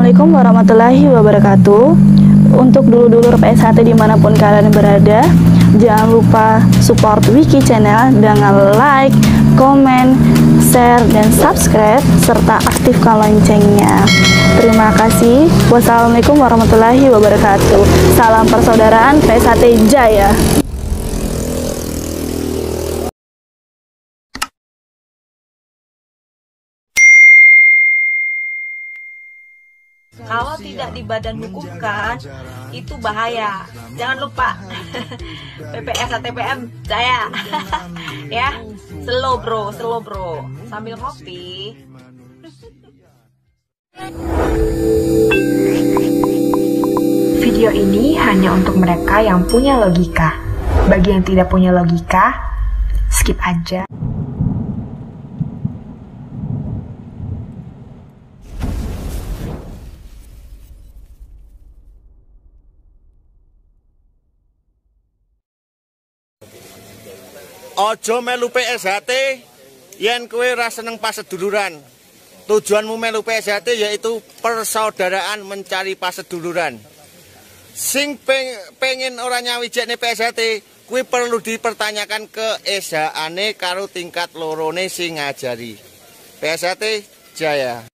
Assalamualaikum warahmatullahi wabarakatuh. Untuk dulur-dulur PSHT dimanapun kalian berada, jangan lupa support Wiki Channel dengan like, komen, share, dan subscribe, serta aktifkan loncengnya. Terima kasih. Wassalamualaikum warahmatullahi wabarakatuh. Salam persaudaraan PSHT Jaya. Kalau tidak dibadan hukumkan, itu bahaya. Jangan lupa PPS ATPM Jaya. Ya, slow bro, slow bro. Sambil ngopi. Video ini hanya untuk mereka yang punya logika. Bagi yang tidak punya logika, skip aja. Ojo melu PSHT yen kowe ora seneng paseduluran. Tujuanmu melu PSHT yaitu persaudaraan mencari paseduluran. Sing pengen ora nyawijekne PSHT kuwi perlu dipertanyakan ke SH-ane karo tingkat lorone sing ngajari. PSHT Jaya.